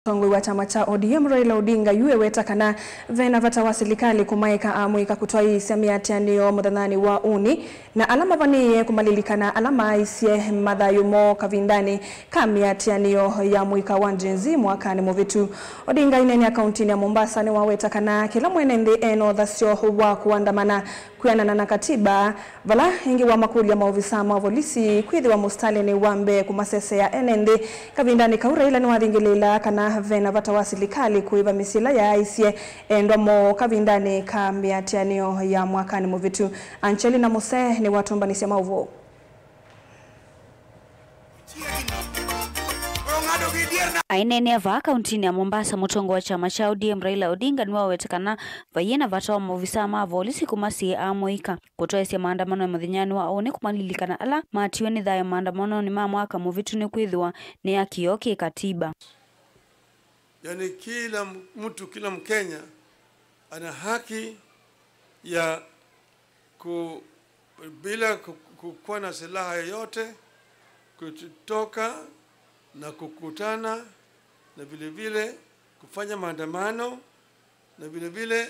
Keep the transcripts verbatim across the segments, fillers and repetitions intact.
Mũtongoi wa kyama kya O D M Raila Odinga yu eweta kana ve na vata wa silikalĩ kũmaĩka amũika kũtwaĩĩsya mĩatĩanĩo mũthenyanĩ wa ũnĩ, na ala mavanĩĩe kũmalilikana ala maaisye mathayũ moo kavindanĩ ka mĩatĩanĩo ya mũika wa Gen Z mwakanĩ mũvĩtu. Odinga aineenea kauntinĩ ya Mombasa nĩwaweta kana kĩla mwene nthĩ e na ũthasyo wa kũandamana kwĩanana na katiba, vala ĩngĩ wamakũlya maovisaa ma volisi kwĩthĩwa mũsitalĩnĩ wa mbee kũmasesea ene nthĩ. Kavindanĩ kau, Raila nĩwathingĩlĩĩlaa kana ve na vata wa silikalĩ kũĩva mĩsyĩ ĩla yaaisye endwa moo kavindanĩ ka mĩatĩanĩo ya mwakanĩ mũvĩtu. Angelina Mose nĩwatũmbanĩsya maũvoo. Aineenea vaa kauntinĩ ya Mombasa, mũtongoi wa kyama kya O D M Raila Odinga nĩwawete kana vaiĩ na vata wa maovisaa ma volisi kũmasiĩĩa amũika kũtwaĩĩsya maandamano mũthenyanĩ wa ũnĩ kũmalilikana ala matiwe nĩ thayũ maandamanonĩ ma mwaka mũvĩtu nĩkwĩthĩwa nĩ ya kĩoo kĩ katiba. Yaani kila mtu, kila Mkenya ana haki ya ku-, bila ku-, kukuwa na silaha yoyote, kutoka na kukutana na vile vile kufanya maandamano na vile vile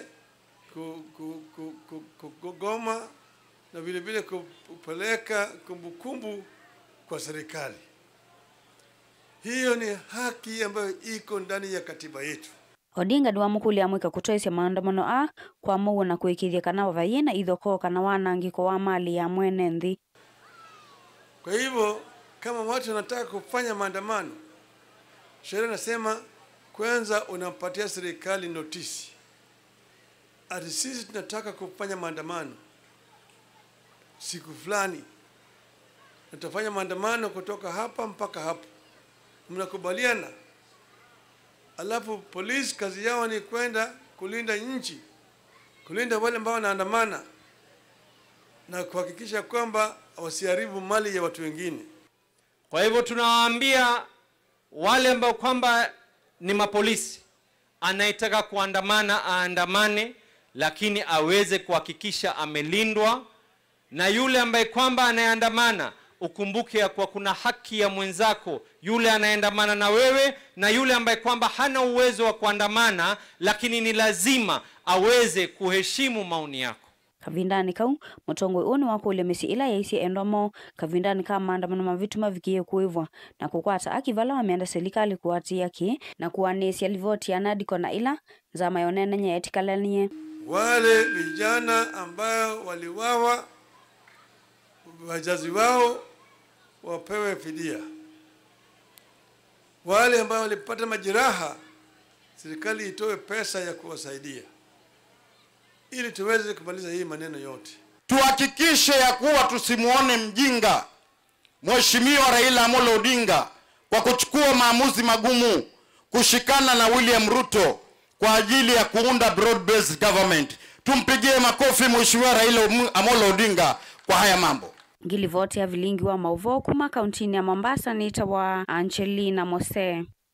ku-, ku-, ku-, ku-, ku-, kugoma na vile vile kupeleka kumbukumbu kwa serikali. Hiyo ni haki ambayo iko ndani ya katiba yetu. Odinga nĩwamũkũlya amũika kũtwaĩĩsya maandamano aa kwa mũuo na kũĩkĩĩthya kana vaiĩ na ithokoo kana wanangĩko wa malĩ ya mwene nthĩ. Kwa hivyo, kama watu wanataka kufanya maandamano, sheria inasema kwanza unapatia serikali notisi ati sisi tunataka kufanya maandamano siku fulani, na tutafanya maandamano kutoka hapa mpaka hapa. Mnakubaliana? Alafu polisi kazi yao ni kwenda kulinda nchi, kulinda wale ambao wanaandamana na kuhakikisha kwamba wasiharibu mali ya watu wengine. Kwa hivyo tunawaambia wale ambao kwamba ni mapolisi, anayetaka kuandamana aandamane, lakini aweze kuhakikisha amelindwa. Na yule ambaye kwamba anayeandamana, ukumbuke ya kuwa kuna haki ya mwenzako, yule anayeandamana na wewe, na yule ambaye kwamba hana uwezo wa kuandamana, lakini ni lazima aweze kuheshimu maoni yako. Kavindanĩ kau, mũtongoi ũũ nĩwakũlya mĩsyĩ ĩla yaisye endwa moo kavindanĩ ka maandamano mavĩtu mavikĩĩe kũĩvwa na kũkwata aki vala wamenda silikalĩ kũatĩĩa kĩĩ na kũanĩĩsya livoti ya NADCO na ĩla nzama ya ũneenany'a yetĩkĩlanie. Wale vijana ambao waliwawa, wazazi wao wapewe fidia. Wale ambao walipata majeraha, serikali itoe pesa ya kuwasaidia ili tuweze kumaliza hii maneno yote. Tuhakikishe ya kuwa tusimuone mjinga Mheshimiwa Raila Amolo Odinga kwa kuchukua maamuzi magumu kushikana na William Ruto kwa ajili ya kuunda broad-based government. Tumpigie makofi Mheshimiwa Raila Omu-, Amolo Odinga kwa haya mambo. Ngilivoti ya vilingi wa maũvoo kuma kauntinĩ ya Mombasa nĩtawa Angelina Mose.